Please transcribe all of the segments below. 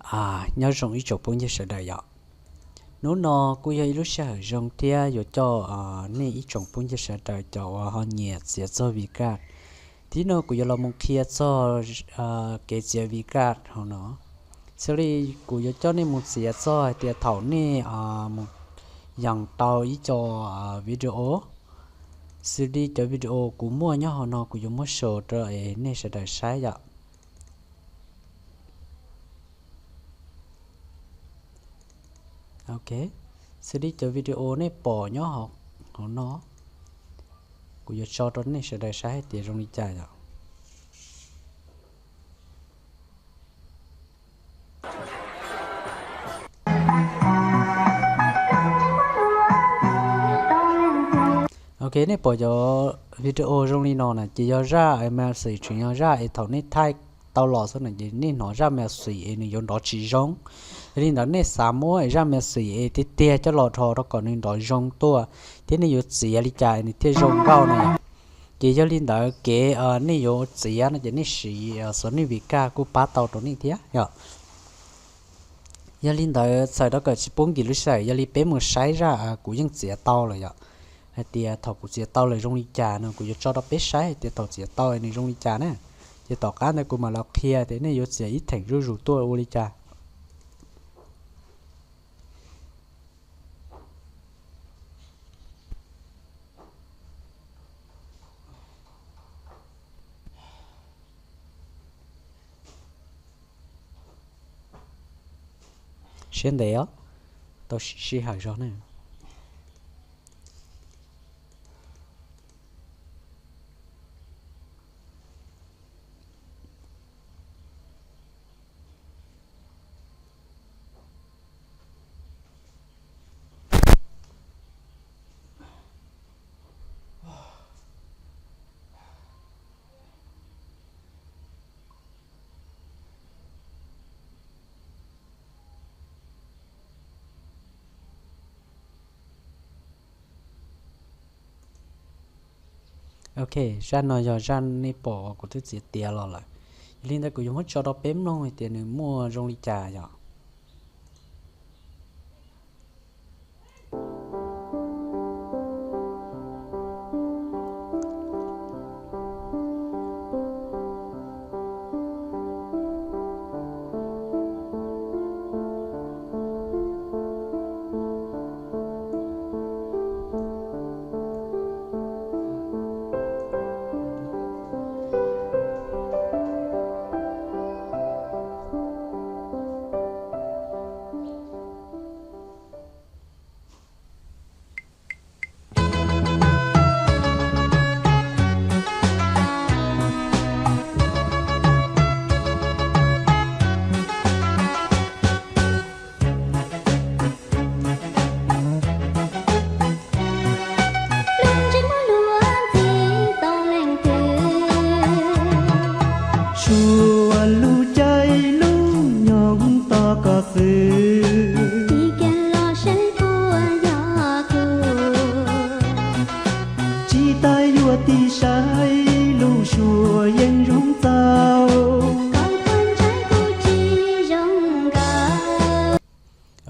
Nyob zoo ib tsoom phooj ywg sawv daws yom. Hnub no kuj yog ib lub sij hawm zoo thiab yuav coj nej ib tsoom phooj ywg sawv daws cov uas ho nyiam txiav txog Vcard, thiab no kuv yuav los mus qhia txog kev txiav Vcard hauv no. Xws li kuv yuav coj nej mus txiav txog hais tias thaum nej mus yees tau ib co video, xws li cov video kuv muaj nyob hauv no kuv yuav muab show rau nej sawv daws saib yom. Ok, xws li cov video nej pom nyob hauv no, kuv yuav tso rau nej sawv daws saib hais tias zoo li cas yom. Ok, nej pom cov video zoo li no na ces yog zaj mas xwm tseem yog zaj es thaum nej thaij tau los xwb na ces nej hnov zaj mas xwm es nws yuav nrov tsis zoo. Yog li ntawd nej xav muab zaj mas xwm es tiag tiag coj los dhos rau kom nws nrov zoo tuaj thiab nej yuav txiav li cas nws thiaj zoo nkauj na. Ces yog li ntawd kev nej yuav txiav no ces nej siv Sony Vegas kuj pab tau rau nej thiab yom. Yog li ntawd txhawm rau kom tsis pub nkim lub sij hawm, yog li peb mus saib zaj kuv yeej txiav tau lawm yom. Hais tias thaum kuv txiav tau lawm zoo li cas no kuv yuav tso rau peb saib hais tias thaum txiav tau nws zoo li cas na. Ces tom qab ntawd kuv mam los qhia tias nej yuav txiav ib theem zuj zus tuaj ua li cas. Siab ntev os, tau sij hawm zog na. Ok, zaj no yog zaj nej pom uas kuv twb txiav tiav los lawm. Yog li ntawd kuv yuav muab tso rau peb mloog hais tias nws muaj zoo li cas yom. Suav lub caij lub nyoog tos koj xwb, tsis tas yuav tib saib lub suab yeej zoo txaus.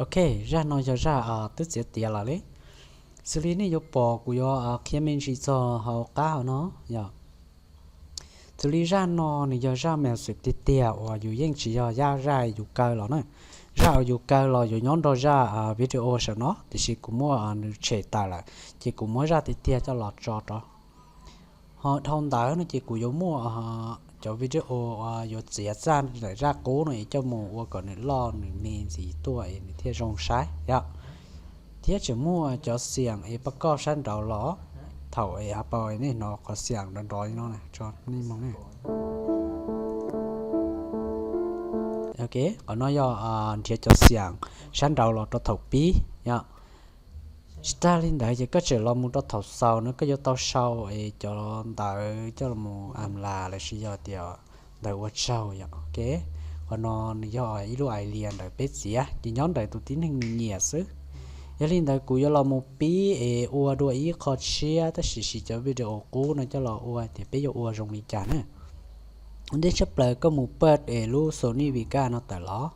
Ok, zaj no yog zaj twb txiav tiav lawm li. Xws li nej yuav pom kuv yuav qhia me ntsis txog hauv qab hauv no yom. Xws li zaj no nws yog zaj mas xwm tiag tiag uas yus yeej tsis yog zaj yus kaw los na. Zaj uas yus kaw los yuav nyob nrog zaj video saum no, tiam sis kuv muab nws tshem tawm lawm, ces kuv muab zaj tiag tiag coj los tso rau. Ho dhau ntawd no ces kuv yuav muaj cov video uas yuav txiav txaj ntawm zaj qub no es coj mus ua kom nws loj nws me ntxiv tuaj es nws thiaj zoo saib yom. Thiab tseem muaj cov xiam es pab koj sab nraud los, thaum es ha pa nej hnov qhov xiam nrov nrov li no na, tso nej mloog na. Ok, qhov no yog nrhiav cov xiam sab nraud los rau thaum pib yom. Tsis tas li ntawd ces koj tseem los mus rau thaum xaus no koj yuav tau sau es cov ntawv coj los mus am las lossis yog tias ntawv ua tsaug yom. Ok, qhov no nws yog ib lub idea ntawm peb txiav ces nyob ntawm tus tib neeg nws nyiam xwb. Yog li ntawd kuv yuav los mus pib es ua dua ib qho tshiab tab sis siv cov video qub no coj los ua tias peb yuav ua zoo li cas na. Ua ntej tshaj plaws koj mus paj es lub Sony Vegas no tawm los.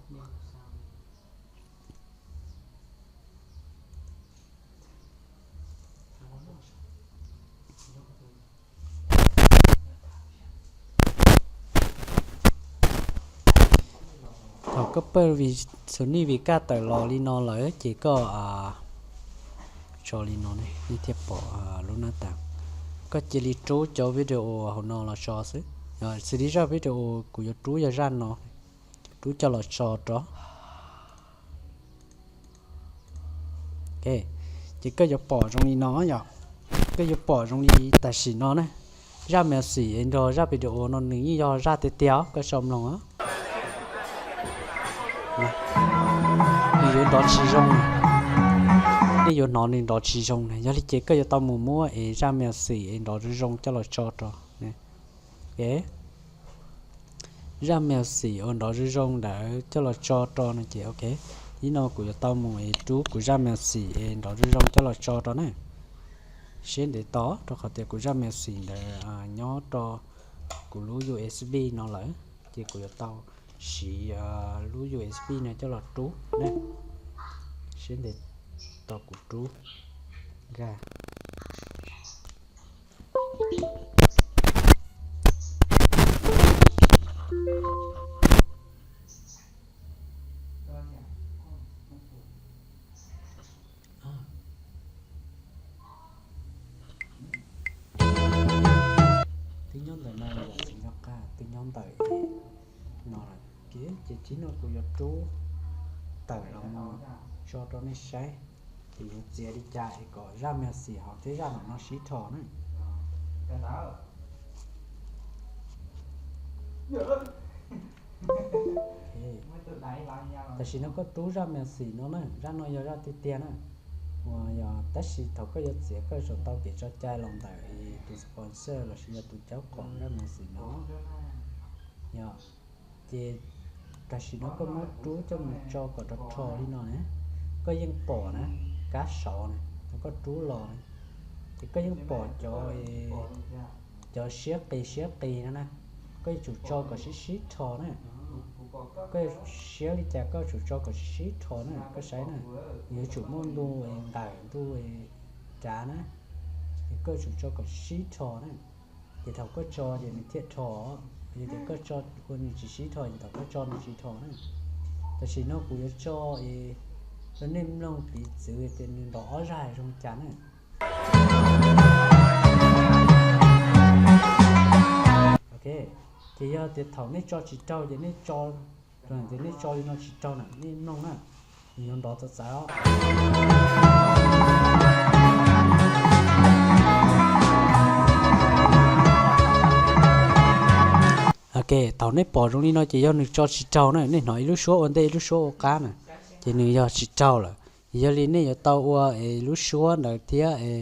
Thaum koj pawj vim xws nij vim kaj tawm los li no lawm ces koj tso li no ne, nej thiaj pom lub nab tas. Koj cia li rub cov video hauv no los tso xwb. Xws li zaj video kuv yuav rub yog zaj no, rub coj los tso rau. Ces koj yuav pom zoo li no yom, koj yuav pom zoo li tam sim no na. Zaj mèo xim nrog zaj video no nws yeej yog zaj tiag tiag, koj so mloog. Nws yuav nrov tsis zoo, nej yuav hnov nws nrov tsis zoo na. Yog li ces koj yuav tau mus muab es zaj mèo xim es nrov zoo zoo coj los tso rau. Zaj mèo xim uas nrov zoo zoo ntawd coj los tso rau no ces ok. Ib no kuv yuav tau mus es rub kuv zaj mèo xim es nrov zoo zoo coj los tso rau na. Siab ntev tos rau qhov tias kuv zaj mèo xim ntawd nyob rau kuv lub U S B no lawm, ces kuv yuav tau siv lub U S B no coj los rub ne. Siab ntev tos kuv rub nkag. Twb nyob ntawm no, twb nyob ntawm no lawm. Ces tib no kuv yuav rub tawm los mus tso rau nej saib, ces yuav txiav li cas es kom zaj mèo xim hauv thiab zaj no sib rho na. Tam sim no koj rub zaj mèo xim no na, zaj no yog zaj tiag tiag na. Uas yog tab sis thaum koj yuav txiav koj yuav tsum tau kev tso cai los ntawm tus sponsor lossis yog tus caub qoom zaj mèo xim no. Yog, ces tam sim no koj muab rub coj mus tso kom rog rho li no na, koj yeej pom na, kab saud na, thaum koj rub los na, ces koj yeej pom cov, cov siab qis siab qis no na, koj yuav tsum tso kom sib sib rho na. Koj siab li cas koj yuav tsum tso kom sib sib rho na, koj saib na, yuav tsum muaj ntu nqawm ntu rav na, es koj yuav tsum tso kom sib sib rho na. Ces thaum koj tso ces nws thiaj rho, yog tias koj tso ua nws tsis sib rho ces thaum koj tso nws tsis rho na. Tam sim no kuv yuav tso es rau nej mloog piv txwv tias nws nrov ob zaj zoo cas na. Ok, ces yog tias thaum nej tso tsis raug ces nej tso, tias nej tso li no tsis raug na, nej mloog na, nws yuav nrov txawv txawv os. Ok, thaum nej pom zoo li no ces yog nws tso tsis raug na, nej hnov ib lub suab ua ntej ib lub suab ua qab na, ces nws yog tsis raug lawm. Yog li nej yuav tau ua es lub suab ntawd thiab es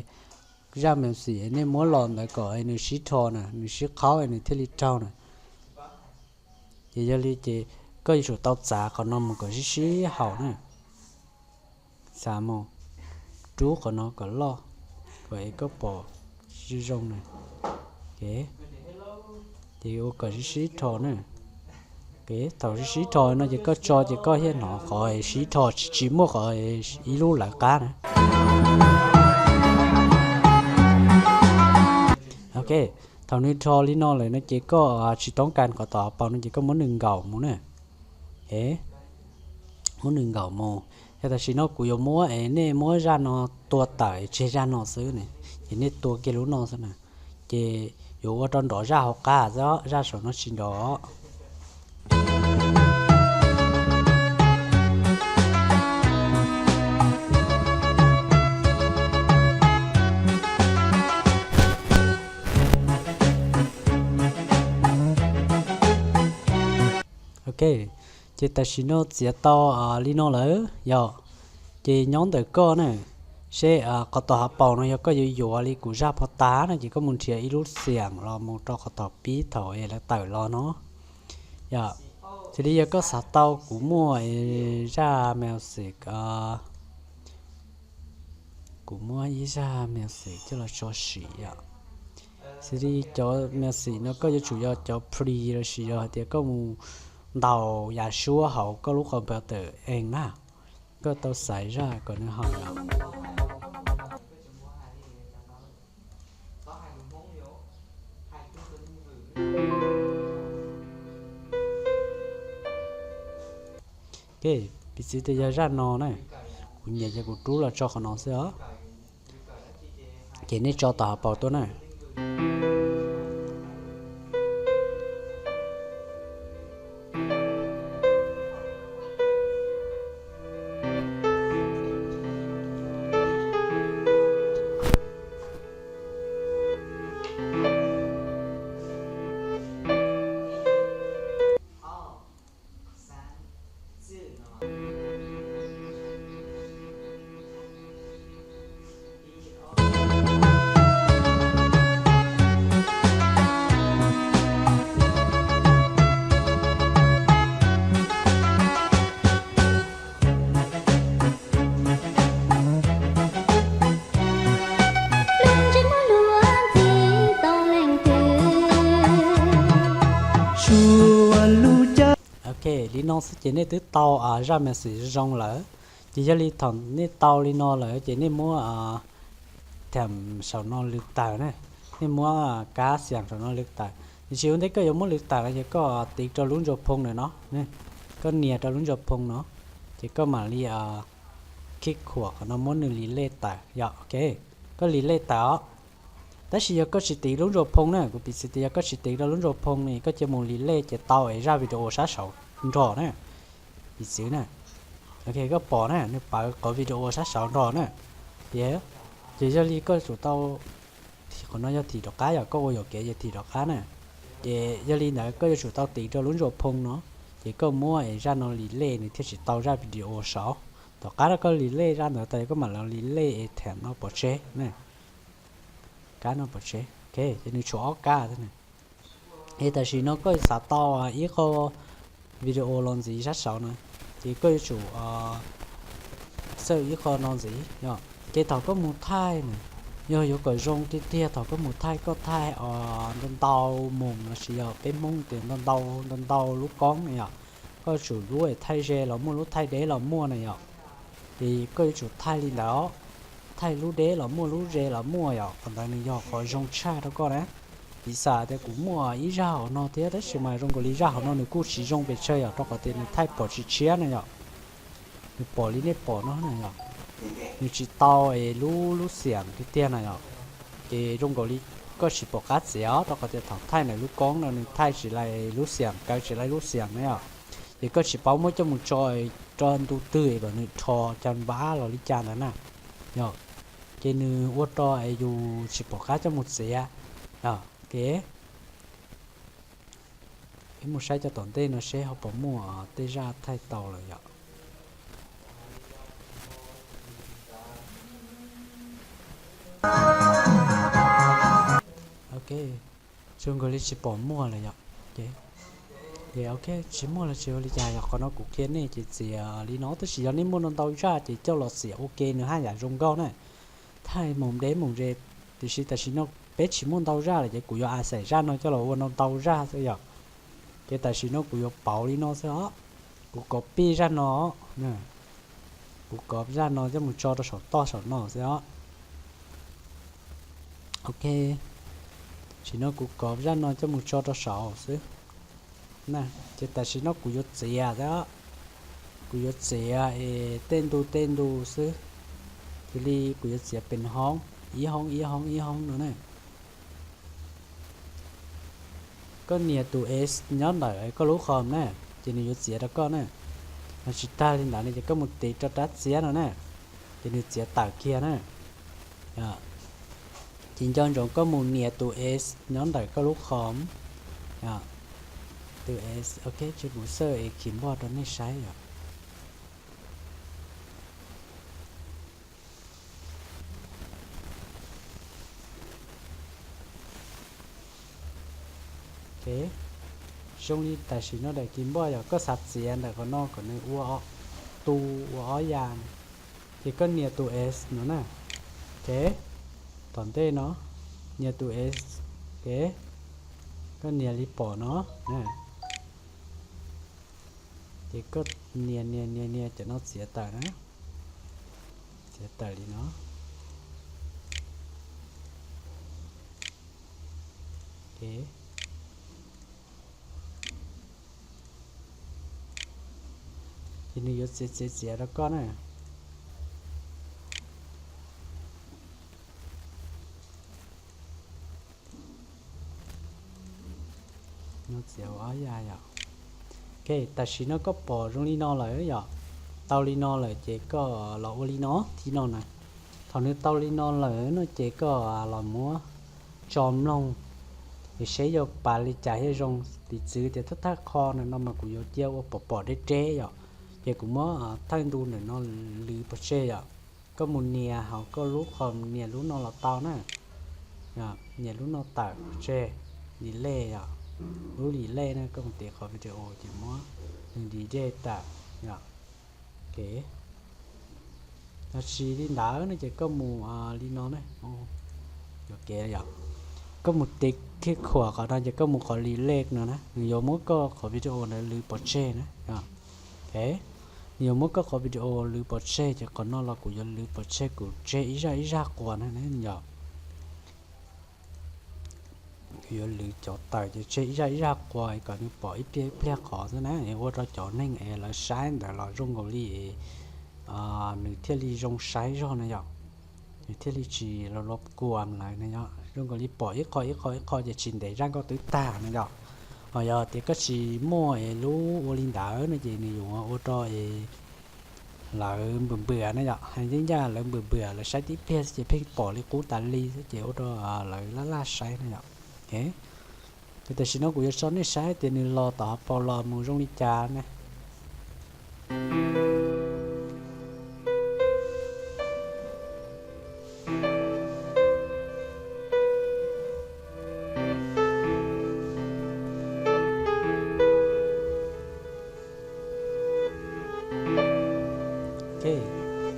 zaj mèo xim es nej muab los ntawd kom es nws sib rho na, nws sib qhaub es nws thiaj li raug na. Ces yog li ces koj yuav tsum tau txav qhov no mus kom sib sib haum na. Txav mus, rub qhov no kom loj, kom es koj pom zoo zoo na. Ces ua kom sib sib rho na. Thaum sib sib rho no ces koj tso ces koj thiaj hnov qhov sib rho tsis, tsis muaj qhov ib lub lawv qab na. Ok, thaum nws rho li no lawm no ces koj tsis toob kas qhov tom paus no ces koj muab nws nkaum mus na. Muab nws nkaum mus. Yog tam sim no kuv yuav muab es nej muab zaj no tua tawm tseg zaj no xwb ne, ces nej tua kiag lub no xwb na, ces yuav ua rau nrov zaj hauv qab xwb, zaj saum no tsis nrov. Ok, ces tam sim no txiav tau li no lawm yog, ces nyob ntawm koj na, seb qhov tom hav paus no yog koj yuav yuav li kuv zaj pov tas no ces koj mus nrhiav ib lub xiam los mus rau qhov tom pib thaum es lawv tawm los no. Yog, cia li yog koj xav tau kuv muaj zaj music, kuv muab ib zaj music coj los tso sim yom. Xws li cov music no koj yuav tsum yog cov pre lossis yog hais tias koj mus ntaus yav suab hauv koj lub computer ees na, koj tau xaiv zaj kom nws haum yom. Ok, piv txwv tias yog zaj no na, kuv nyiam ces kuv rub los tso qhov no xwb os. Ces nej tso tom hav paus tuaj na. Ok, li no xwb ces nej twb tau zaj message zoo lawm. Ces yog li thaum nej tau li no lawm ces nej muab tham saum no lwv tawm na, nej muab kab xiam saum no lwv tawm. Tiam sis ua ntej koj yuav muab lwv tawm no ces koj tiv rau lub ntsuas phoo ntawm no, koj nias rau lub ntsuas phoo no, ces koj mam li khib khuam qhov no muab nws li lej tawm yom. Ok, koj li lej tawm os. Tab sis yog koj tsis tiv lub ntsuas phoo na, kuv piv txwv tias yog koj tsis tiv rau lub ntsuas phoo ne, koj cia mus li lej ces tau es zaj video sab saud nrog na, piv txwv na. Ok, koj pom na, nws pawv qhov video sab saud nrog na. Ces, ces yog li koj yuav tsum tau, qhov no yog thim rov qab yom, koj ua yuam kev ces thim rov qab na. Ces yog li ntawd koj yuav tsum tau tiv rau lub ntsuas phoo no, ces koj muab es zaj no li lej nws thiaj tsis tau zaj video saud. Tom qab no koj li lej zaj ntawd tas koj mam li li lej es tham no pov tseg na. Kab no pov tseg, ok, ces nws tshuav ob kab. Es tam sim no koj xav tau ib qho video los ntxiv sab saud no, ces koj yuav tsum xawj ib qho no ntxiv yom. Ces thaum koj mus thaij na, yog yuav kom zoo tiag tiag thaum koj mus thaij koj thaij ntau ntau mus lossis yog peb Hmoob tias ntau ntau ntau ntau lub koob na yom, koj yuav tsum lub es thaij ze los muaj lub thaij deb los muaj na yom. Ces koj yuav tsum thaij li ntawd, thaij lub deb los muaj lub ze los muaj yom, qhov ntawd nws yog qhov zoo tshaj rau koj na. Piv xam tias kuv muaj ib zaj hauv no thiab tab sis mas zoo nkaus li zaj hauv no nws kuj tsis zoo pes tsawg yom, rau qhov tias nws thaij pom tsis tshiab na yom. Nws pom li nej pom no na yom, nws tsis tau es lub lub xiam tiag tiag na yom. Ces zoo nkaus li koj tsis pom qab txiav os, rau qhov tias thaum thaij ntawm lub koob no nws thaij tsis laij lub xiam, kaw tsis laij lub xiam na yom. Ces koj tsis paub muab coj mus tso rau ntu twg es kom nws rho cov npab los li cas ntawd na yom. Ces nws ua rau es yus tsis pom qab coj mus txiav. Ok, peb mus saib cov tom ntej no seb ho puas muaj tej zaj thaij tau lawm yom. Ok, zoo nkaus li tsis pom muaj lawm yom. Ces ok, tsis muaj los tsis ua li cas yom, qhov no kuv qhia nej ces txiav li no, tab sis yog nej muaj ntau ntau zaj ces coj los txiav ua ke nws haj yam zoo nkauj na. Thaij mus deb mus ze, tiam sis tam sim no peb tsis muaj ntau zaj lawm ces kuv yuav a xaim zaj no coj los ua ntau ntau zaj xwb yom. Ces tam sim no kuv yuav pauv li no xwb os. Kuv copy zaj no, kuv copy zaj no coj mus tso rau saum toj saum no xwb os. Ok, sim no kuv copy zaj no coj mus tso rau saud xwb. Ces tam sim no kuv yuav txiav xwb, kuv yuav txiav es tej ntu tej ntu xwb. Cia li kuv yuav txiav pes hoob, ib hoob ib hoob ib hoob no na. Koj nias tus S nyob ntawm koj lub Chrome na, ces nws yuav txiav rau koj na. Ho tsis tag li ntawd no ces koj mus tiv rau rab txiab no na, ces nws txiav tawm kiag na. Ces nco ntsoov koj mus nias tus S nyob ntawm koj lub Chrome. Tus S, ok, tsis kuv xawj es khi npoj rau nej saib yom. Ok, zoo li tam sim no daim khi npoj yog koj xav txiav ntawm qhov no kom nws ua, tu ua ob yam, ces koj nias tus S no na. Ok, tom ntej no, nias tus S, ok, koj nias li pom no. Ces koj nias nias nias nias cov no txiav tawm na, txiav tawm li no. Ok, Ces nws yuav txiav txiav txiav rau koj na. Nyob txiav ua ob yam yom. Ok, tam sim no koj pom zoo li no lawm yom, tau li no lawm ces koj los ua li no thib no na. Thaum nws tau li no lawm no ces koj los muab tso mloog, es seb yuav pas li cas thiaj zoo. Piv txwv tias thawj thawj qho na no mas kuv yuav cia ua pom pom deb deb yom, ces kuv muab thawj ntu ntawm no lwv pov tseg yom. Koj mus nias hauv koj lub qhov nias lub no los tau na. Nias lub no tawm pov tseg, delete yom. Lub delete na, koj mus tiv qhov video ces muab nws delete tawm yom. Ok, los sis li ntawd no ces koj mus li no na. Yuam kev yom, koj mus tiv kiag khuam qhov no ces koj mus qhov delete no na, nws yuav muab koj qhov video ntawd lwv pov tseg na. Ok, nws yuav muab koj qhov video lwv pov tseg ces qhov no los kuv yuav lwv pov tseg, kuv tseg ib zaj ib zaj quas na yom. Kuv yuav lwv cov tawm ces tseg ib zaj ib zaj quas kom nws pom ib pliag ib pliag qhov xwb na, es ua rau cov neeg es lawv saib ntawd los zoo nkaus li nws thiaj li zoo saib zog na yom. Nws thiaj li tsis los los kuam lawv na yom, zoo nkaus li pom ib qho ib qho ib qho ces tsis ntev zaj nkauj twb tag na yom. Ho yog tias koj tsis muaj es lub ua li ntawd no ces nws yuav ua rau es lawv npwm npwm na yom, hais ncaj ncaj lawv npwm npwm, lawv saib tib pliag xwb ces pheej pom li qub tas li xwb ces ua rau lawv laj laj saib na yom. Ces tam sim no kuv yuav tso nej saib tias nws los tom hauv paus los mus zoo li cas na.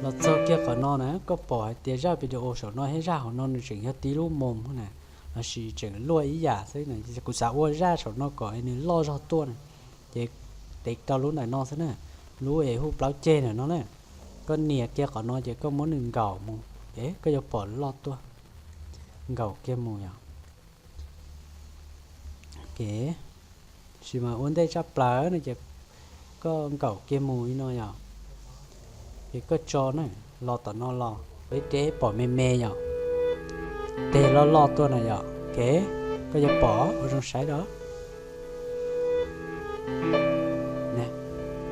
Los txog kiag qhov no na, koj pom hais tias zaj video saum no thiab zaj hauv no nws tseem yog tib lub mus na, lossis tseem luaj ib yam xwb na. Kuv xav ua zaj saum no kom nws loj zog tuaj na, ces tiv rau lub ntawm no xwb na, lub es hu plaub ceg ntawm no na. Koj nias kiag qhov no ces koj muab nws nkaum mus, es koj yuav pom loj tuaj. Nkaum kiag mus yom. Tab sis mas ua ntej tshaj plaws no ces koj nkaum kiag mus li no yom, ces koj tso na, los tom no los, peb pom me me yom, tes loj loj tuaj na yom. Ok, koj yuav pom ua zoo saib os,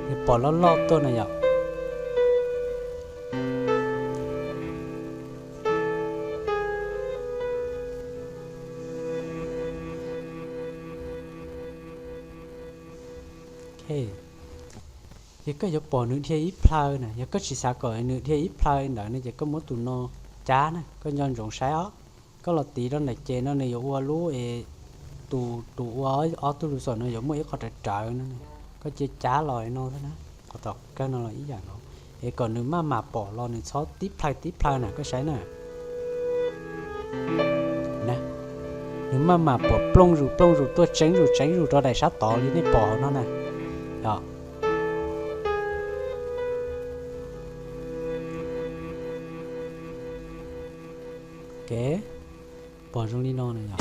nws pom loj loj tuaj na yom. Ces koj yuav pom nws dhia ib plhaw na, yog koj tsis xav kom nws dhia ib plhaw ntawd no ces koj muab tus no cab na, koj nco ntsoov saib os. Koj los tiv rau ntawm ces no nws yuav ua lub es, tus tus ua ob tug lus xom no yuav muaj ib qho rawv rawv no, koj cia cab los no xwb na, qhov tom kawg no los ib yam no, es kom nws maj mam pom los nws txhob tib plhaw tib plhaw na, koj saib na. Nws maj mam pom plooj zus plooj zus tuaj tseeb zus tseeb zus rau daim sab tod li nej pom hauv no na. Ok, pom zoo li no na yom.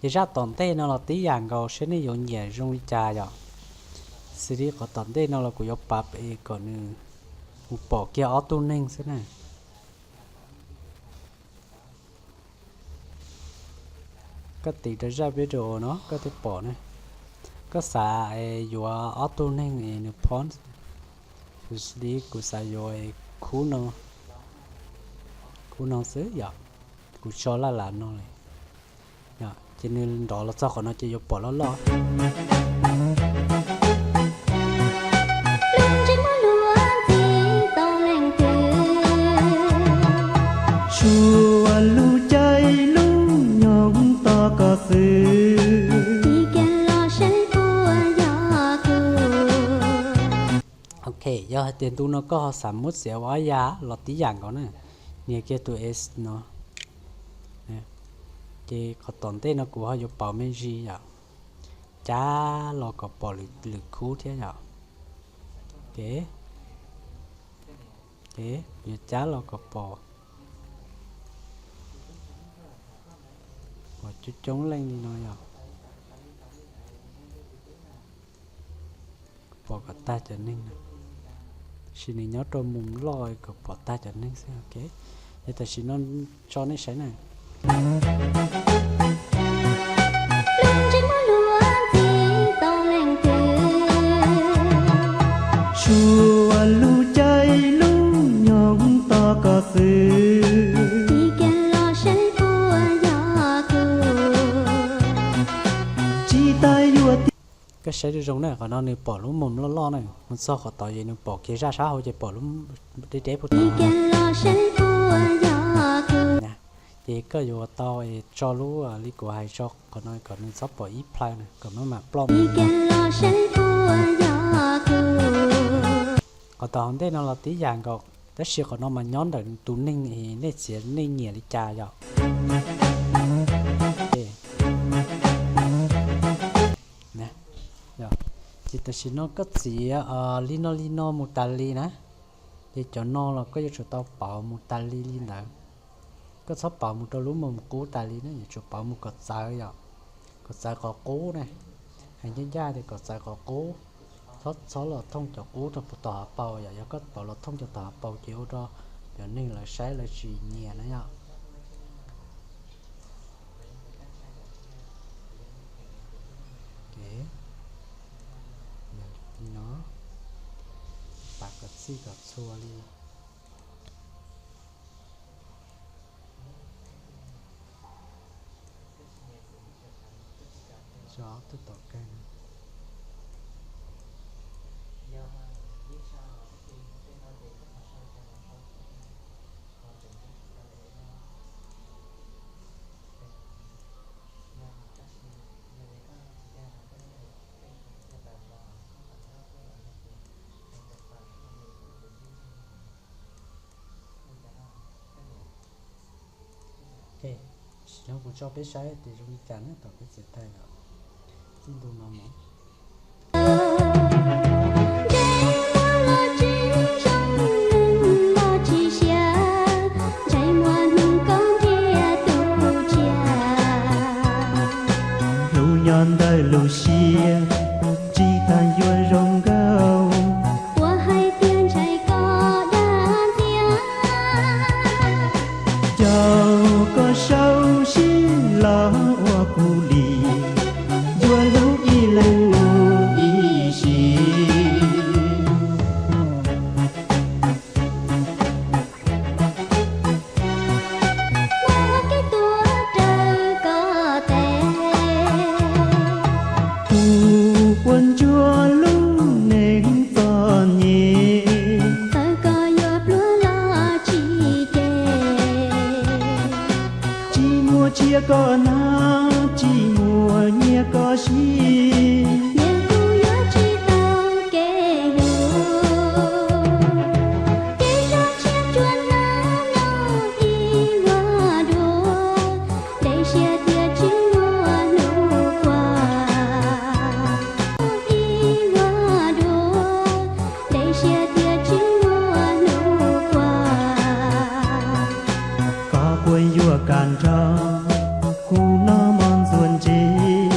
Ces zaj tom ntej no los tib yam nkaus, seb nej yuav nyiam zoo li cas yom. Xws li qhov tom ntej no los kuv yuav pav es kom nws mus pom kiag ob tug neeg xwb na. Koj tiv rau zaj video no koj thiaj pom na. Koj xav yuav ob tug neeg es nws phob, xws li kuv xav yuav khub no, khub no xwb yom. Kuv tso laj lam no li. Ces nws nrov los txog qhov no ces yuav pom loj loj. Tsuas lub caij lub nyoog tos koj xwb. Ok, yog hais tias ntu no koj ho xav muab txiav ua ob yam los tib yam nkaus na, nias kiag tus S no, ces qhov tom ntej no kuv ho yuav pauv me ntsis yom, cab los kom pom lwm khub thiab yom. Kuv yuav cab los kom pom, pom coob coob leej li no yom. Pom kom tag cov neeg na. Sim nws nyob rau mus loj kom pom tag cov neeg xwb. Ok, es tam sim no tso nej saib na. Lub ntsej muag luag ntxhi tau leej twg, suav lub caij lub nyoog tos koj xwb, ib kiag los saib puas yog kuv. Tsis tas yuav tiag. Koj saib zoo zoo na, qhov no nws pom lub mus loj loj na, mus txog qhov tod ces nws pom kiag zaj sab hauv ces pom lub deb deb puag tod. Ces koj yuav tau tso lub li kuv hais tso qhov no kom nws txhob pom ib plhaw na, kom maj mam ploj. Qhov tod hauv ntej no los tib yam nkaus, tab sis qhov no mas nyob ntawm tus neeg es nej txiav nej nyiam li cas yom. Ces tam sim no koj txiav li no li no mus tas li na, ces cov no los koj yuav tsum tau pauv mus tas li li ntawd. Koj txhob pauv mus rau lub mus qub tas li na, yuav tsum pauv mus kom txawv yom, kom txawv qhov qub na. Hais ncaj ncaj tias kom txawv qhov qub, txhob txhob los thooj cov qub rau tom hav paus yom. Yog koj pauv los thooj cov tom hav paus ces ua rau cov neeg lawv saib lawv tsis nyiam na yom. Li no, pab kom txhij kom txhua li. Tso twb tom kag. Ces kuv tso peb saib tias zoo li cas na, tom peb txiav tag yom. Tib ntu no mus. Hnub nyob ntawm lub siab, tsis tas yuav zoo nkauj. Ua hais tias ntshai koj dag ntxias, caum koj saum sij los ua kuv li, yuav hlub ib leeg mus ib sim. Muab kev tuag raws koj tes, kuv quaj ntsuag lub neej txom nyem. Txawm koj yuav pluag los tsis cem, tsis muaj tsiaj koj hnav, tsis muaj nyiaj koj siv, yeej kuj yuav tsis tau kev hlub. Ces zaj tshiab tsuas hnyav nyob ib vuag dua, dej siab thiaj tsis muaj hnub qua. Ib vuag dua, dej siab thiaj tsis muaj hnub qua. Koj puas yuav kam nrog kuv noj mov ntxuav ntsis?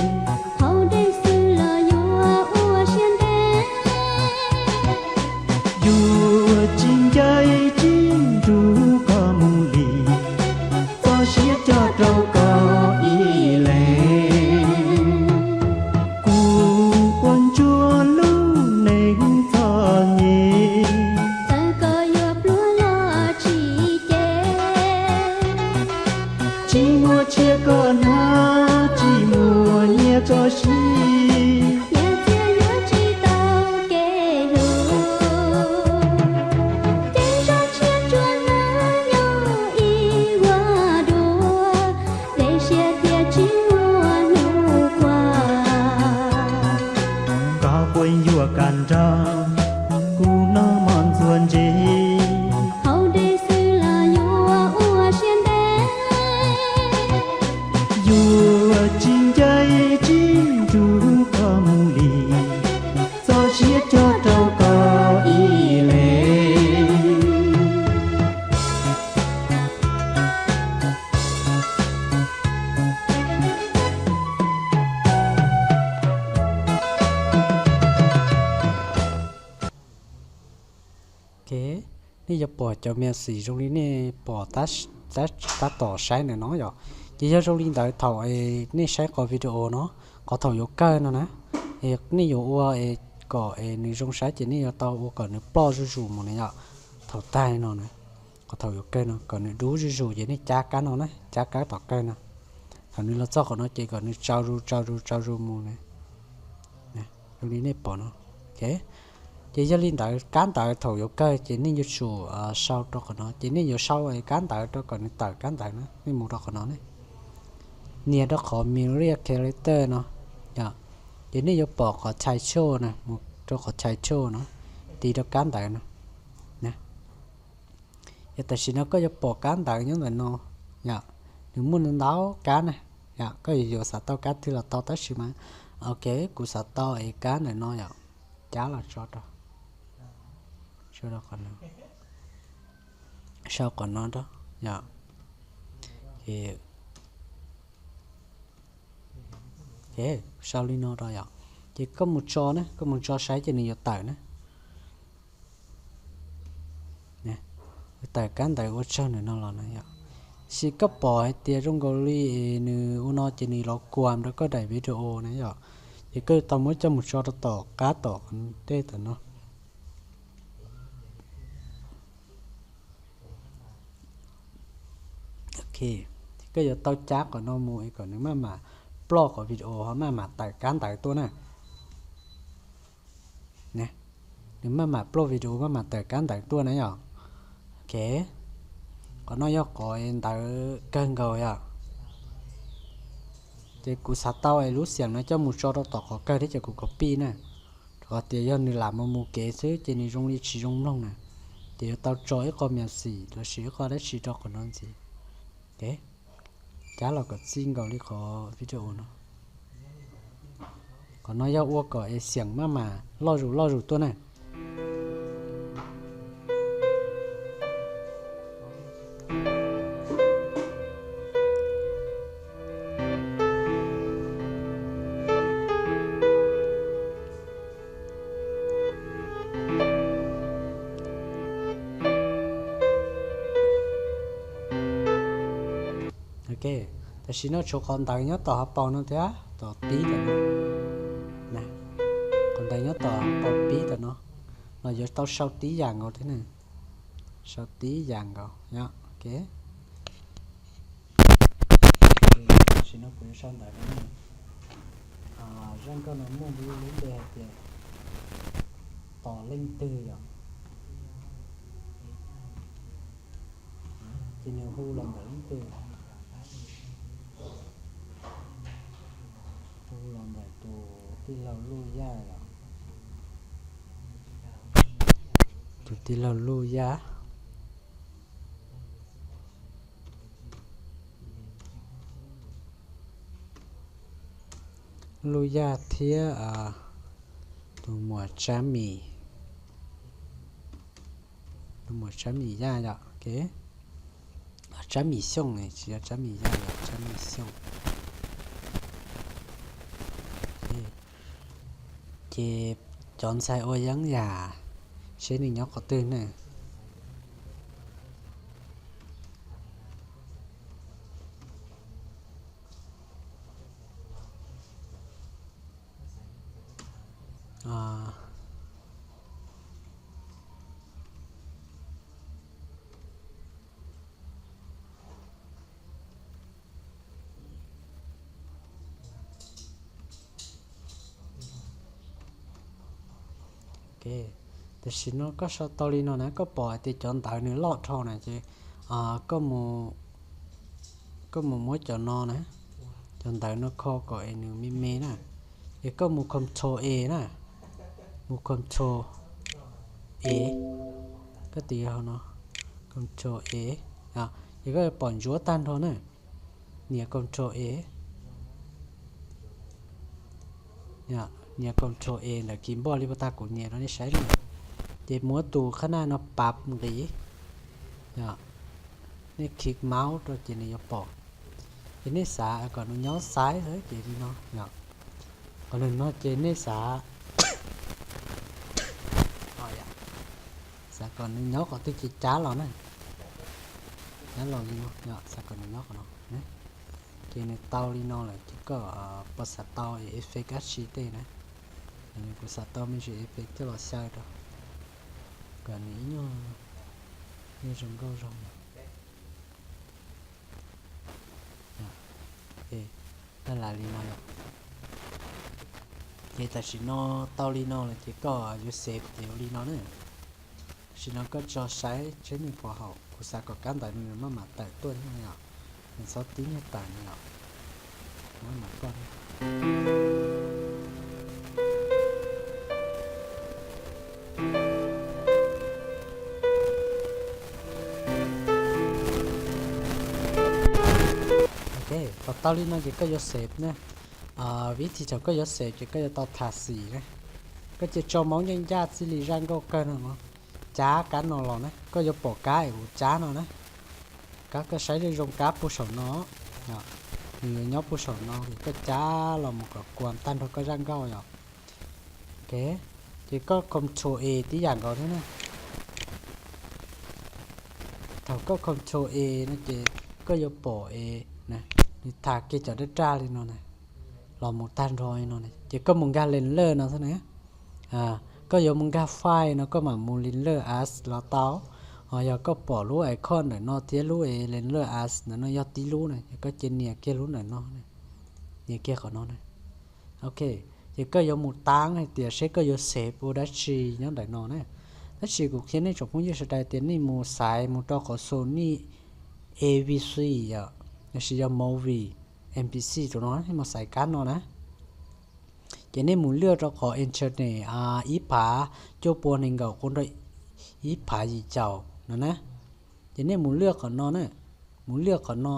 Haus dej xwb los yuav ua siab ntev, yuav tsis ncaim tsis nrug koj mus li, txoj sia coj rau koj ib leeg. Kuv quaj ntsuag lub neej txom nyem, txawm koj yuav pluag los tsis cem, tsis muaj tsiaj koj hnav, tsis muaj nyiaj koj siv, yeej txias yuav tsis tau kev hlub. Ces zaj tshiab tsuas hnyav nyob ib vuag dua, dej siab thiaj tsis muaj hnub qua. Koj puas yuav kam nrog kuv noj mov ntxuav ntsis? Haus dej xwb los yuav ua siab ntev, yuav tsis ncaim tsis nrug koj mus li, txoj sia coj rau koj ib leeg. Nej yuav pom cov music zoo li nej pom tab tom saib ntawm no yom. Ces yog zoo li ntawd thaum nej saib qhov video no, qhov thaum yuav kawg no na, nej yuav ua kom nws zoo saib ces nej yuav tau ua kom nws ploj zuj zus mus na yom. Thaum tag no na, qhov thaum yuav kawg no kom nws dub zuj zus ces nej cab kab no na, cab kab tom kawg no. Thaum nws los txog qhov no ces kom nws tsau zus tsau zus tsau zus mus na. Zoo li nej pom no. Ces yog li ntawd kab ntawv thaum yuav kawg ces nej yuav tsum sau rau qhov no, ces nej yuav sau kab ntawv rau kom nws tawm kab ntawv na, nej mus rau qhov no ne. Nias rau qhov Media Creator no, ces nej yuav pom qhov title na, mus rau qhov title no, tiv rau kab ntawv no. Yog tam sim no koj yuav pom kab ntawv nyob ntawm no, yom, nws muaj ntau kab na, yom, koj yuav xav tau kab twg los tau tab sis mas, ok, kuv xav tau es kab ntawm no yom, cab los tso rau, tso rau qhov no, sau qhov no rau, yom, sau li no rau yom, ces koj mus tso na, koj mus tso saib ces nws yuav tawm na. Tawm kab ntawv ua tsaug ntawm no los na yom. Sis koj pom hais tias zoo nkaus li nws ua no ces nws los kuam rau koj daim video na yom. Ces koj yuav tau muab coj mus tso rau tom qab tom tej tom no. Ok, koj yuav tau cab qhov no mus es kom nws maj mam ploj qhov video ho maj mam tawm kab ntawv tuaj na. Nws maj mam ploj video maj mam tawm kab ntawv tuaj na yom. Ok, qhov no yog qhov ntawv kawg nkaus yom. Ces kuv xav tau es lub xiam no coj mus tso rau tom qhov kawg thiab ces kuv copy na. Rau qhov tias yog nws lam mus mus kev xwb ces nws zoo li tsis zoo mloog na. Ces yuav tau tso ib qho music los sis ib qho dab tsi rau qhov no ntxiv. Cab los kom txij nkaus li qhov video no. Qhov no yog ua kom es xiam maj mam loj zus loj zus tuaj na. Ok, tam sim no tshuav qhov ntawv nyob tom hauv paus no thiab tom tib ntawm no. Qhov ntawv nyob tom hauv paus pib ntawm no los yuav tau sau tib yam nkaus thiab na. Sau tib yam nkaus yom. Ok, tam sim no kuv yuav sau ntawv no. Zaj nkauj no muaj lub npe hais tias tos leej twg yom. Ces nws hu los ntawm leej twg? Hu los ntawm tus tij laug Luj Yaj yom. Tus tij laug Luj Yaj. Luj Yaj thiab tus muam Tsab Mis, tus muam Tsab Mis Yaj yom. Tsab Mis Xyooj, tsis yog Tsab Mis Yaj yom, Tsab Mis Xyooj. Ces cov ntxhais ua yeeb yam, seb nws nyob qhov twg na. Tam sim no koj sau tau li no na, koj pom hais tias cov ntawv nws loj dhau na ces koj mus muab cov no na, cov ntawv no kho kom es nws me me na. Ces koj mus control A na, mus control A, koj tiv hauv no, control A, ces koj yuav pom ntsuav tag nrho na. Nias control A, nias control A ntawm kis npoj li puag ta kuv nias rau nej saib na. Ces muab tus qhab naj no pab nqis, nej click mouse rau ces nws yuav pom. Ces nej xav kom nws nyob xaiv xwb ces li no. Qhov no ces nej xav Xav kom nws nyob qhov twg ces cav los na. Cav los li no, xav kom nws nyob qhov no. Ces nws tau li no lawm ces koj puas xav tau effect dab tsi tej na? Kuv xav tau me ntsis effect coj los xyaw rau kom nws ib nyuag zoo nkauj zoo. Tab lam li no yom. Ces tam sim no tau li no lawm ces koj yuav save ces ua li no na. Tam sim no koj tso saib tsheb me puas haum, kuv xav kom kab ntawv nws maj mam tawm tuaj thiab yom. Nws txhob tib nyuag tawm no yom. Maj mam tuaj. Ok, tau tau li no ces koj yuav save na. Vib thi thaum koj yuav save ces koj yuav tau thas xim na. Koj cia tso maub ncaj ncaj txij li zaj nkauj kawg no, cab kab no los na, koj yuav pom kab es kuv cab no na. Kab koj saib zoo zoo kab puag saum no, nws yuav nyob puag saum no es koj cab los mus kom kuam tag nrho koj zaj nkauj yom. Ok, ces koj control A tib yam nkaus thiab na. Thaum koj control A no ces koj yuav pom es nws tham kiag cov daj daj li no na, los mus tag nrho li no na, ces koj mus nkag layer no xwb na. Koj yuav mus nkag file no koj mam mus layer as los tau. Ho yog koj pom lub icon ntawm no thiab lub layer as ntawm no yog tib lub na, ces koj cia nias kiag lub ntawm no, nias kiag qhov no na. Ok, ces koj yuav mus tab hais tias seb koj yuav save ua dab tsi nyob ntawm no na. Tab sis kuv qhia nej tsoom phooj ywg sawv daws tias nej mus xaiv mus rau qhov Sony A V C yom, los sis yog movie M P C rau no, nej mus xaiv kab no na. Ces nej mus lwaj rau qhov internet ib phav cuaj pua nees nkaum qa rau ib phav yim caum no na. Ces nej mus lwaj qhov no na, mus lwaj qhov no,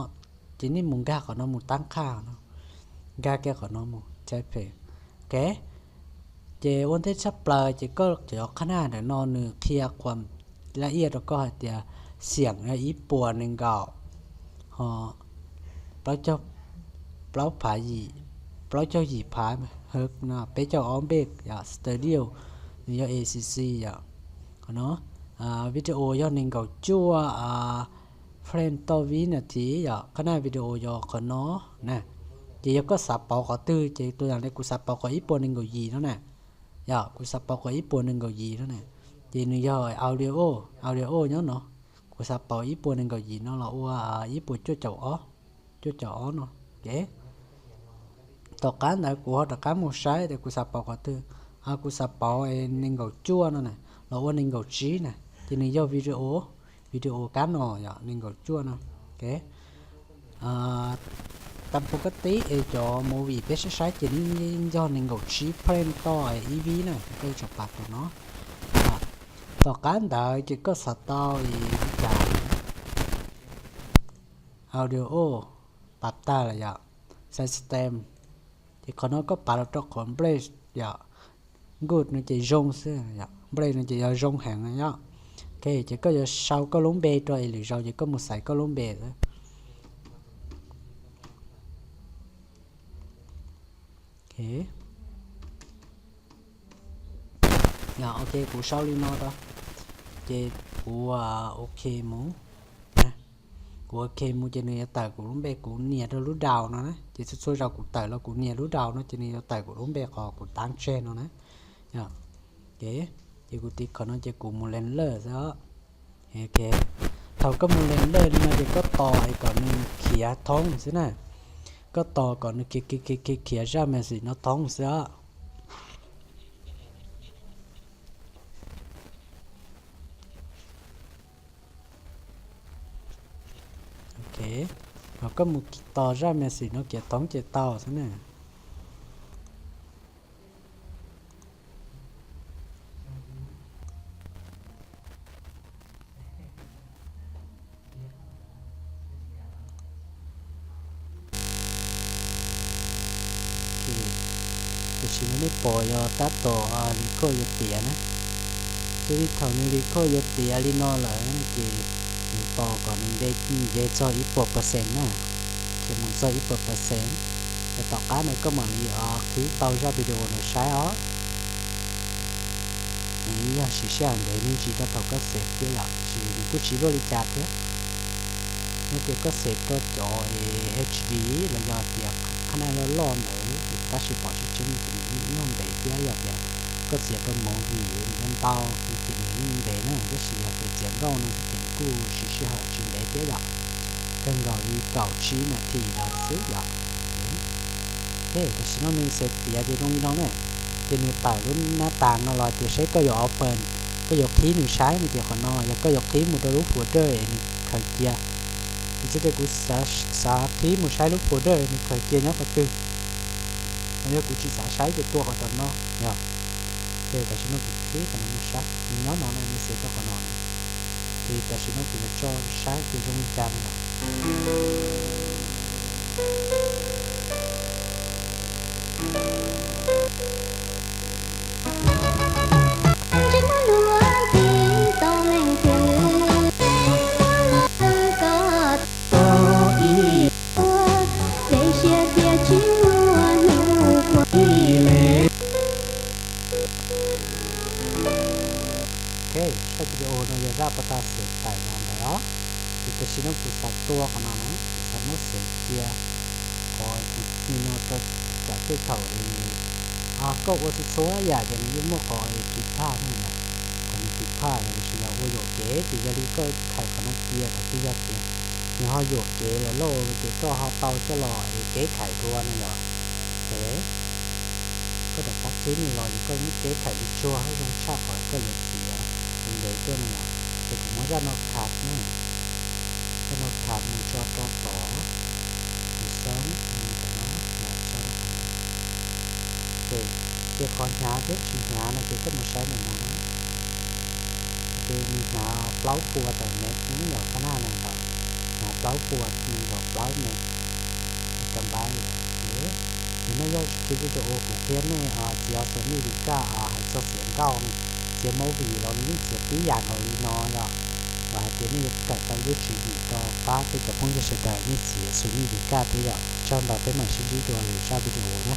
ces nej mus nkag qhov no mus tab qhaj no, nkag kiag qhov no mus type. Ok, ces ua ntej tshaj plaws ces koj cov qhab naj ntawm no nws qhia quas la iaj rau koj hais tias xiam yog ib puas nees nkaum, ho plaub caug, plaub phav yim, plaub caug yim phav, peb caug ob npej yom, stereo, nws yog A C C yom. Qhov no video yog nees nkaum cuaj frame tauj vib nas this yom, qhab naj video yog qhov no na. Ces yog koj xav pauv qhov twg ces tus yam li kuv xav pauv qhov ib puas nees nkaum yim no na. Yog kuv xav pauv qhov ib puas nees nkaum yim no na, ces nws yog audio, audio nyob no. Kuv xav pauv ib puas nees nkaum yim no los ua ib puas cuaj caum ob, cuaj caum ob no. Tom qab ntawd kuv ho rov qab mus saib tias kuv xav pauv qhov twg. Kuv xav pauv nees nkaum cuaj no na, los ua nees nkaum tsib na, ces nws yog video, video kab no yom, nees nkaum cuaj no. Ok, tam pus kab tib es cov movie peb saib saib ces nws yeej yog nees nkaum tsib frame toj ib vib na, koj yuav tsum pab rau no. Tom qab ntawd ces koj xav tau li cas, audio pab tag lawm yom, system, ces qhov no koj pab los rau qhov nplej yom, good no ces zoo xwb, nplej no ces yog zoo heev yom. Ok, ces koj yuav sau koj lub npe rau es lwm zaus ces koj mus xaiv koj lub npe xwb. Ok, kuv sau li no rau, ces kuv ok mus, kuv ok mus ces nws yuav tawm kuv lub npe, kuv nias rau lub daus no na, ces txhua txhua zaus kuv tawm los kuv nias lub daus no ces nws yuav tawm kuv lub npe qhov kuv tab tseg no na. Ces kuv tiv qhov no ces kuv mus lees lawj xwb os. Thaum koj mus lees lawj li no ces koj tos es kom nws khiav thoob xwb na. Koj tos kom nws khiav khiav khiav khiav zaj message no thoob xwb os. Ok, ho koj mus tos zaj message no khiav thoob ces tau xwb na. Tam sim no nej pom yog tab tom record yuav tiav na. Xws li thaum nws record yuav tiav li no lawm ces nws pom kom nws nce txog ib puas percent na, ces mus txog ib puas percent, ces tom qab no koj mam li qhib tau zaj video ntawd saib os. Nws yog siv sij hawm ntev me ntsis rau thaum koj xev thiab yom, tiam sis nws kuj tsis luaj li cas thiab. Yog tias koj xev rau cov H D los yog tias qhab naj loj loj ntawd tab sis pom tseeb tseeb ces nws yeej ntev thiab. Yog tias koj txiav rau movie ntau ntau ces nws yeej ntev na, tab sis yog tias txiav nkauj no xwb ces nws kuj siv sij hawm tsis ntev thiab yom, kawg nkaus li kaum tsib nas this ntawd xwb yom. Tam sim no nws xev tiav ces zoo li no na, ces nws tawm lub nab tas no los tias seb koj yuav open, koj yuav qhib nws saib no ces qhov no yog koj yuav qhib mus rau lub folder es nws khaws cia. Ces txhua tias kuv xav qhib mus saib lub folder nws khaws cia nyob qhov twg, los yog kuv tsis xav saib ces tua qhov tom no yog. Ces tam sim no kuv qhib qhov no mus saib, nws nyob no na, nws xev rau qhov no na. Ces tam sim no kuv yuav tso saib ces zoo li cas no yom. Ok, zaj video no yog zaj pov tas xev tawm los ntawd os. Ces tam sim no kuv xav tua qhov no na, kuv xav muab xev cia qhov kuv nim no rau tsam tej thaum koj ua txhua txhua yam ces nws yeej muaj qhov tsis phaj na yom. Qhov nws tsis phaj los sis yog ua yuam kev ces yog li koj khais qhov no cia thaum twg yog tias nws ho yuam kev lawm lauj ces koj ho tau coj los kev khais dua no yom. Ces koj rov qab qhib nws los ces koj muab kev khais li tsuag zoo tshaj qhov koj yuav txiav ntev tuaj no yom. Ces kuv muab zaj no cut na, zaj no cut mus tso rau tod, kuv xoob ntawm no, ces, ces qhov hnyav thiab tsis hnyav no ces koj mus saib ntawm no na. Ces nws hnyav plaub puas tawm meg no yom, qhab naj na yom, hnyav plaub puas nees nkaum plaub meg. Kab npab li ces nim no yog tsis qhia video kuv qhia nej txiav Sony Vegas hais txog txiav nkauj, txiav movie los nws yeej txiav tib yam nkaus li no yom. Los hais tias nej yuav kawm tau ib lub tswv yim rau pab peb cov phooj ywg sawv daws nej txiav Sony Vegas thiab yom. Tsaug ntau, peb mam sib ntsib dua lwm zaj video na.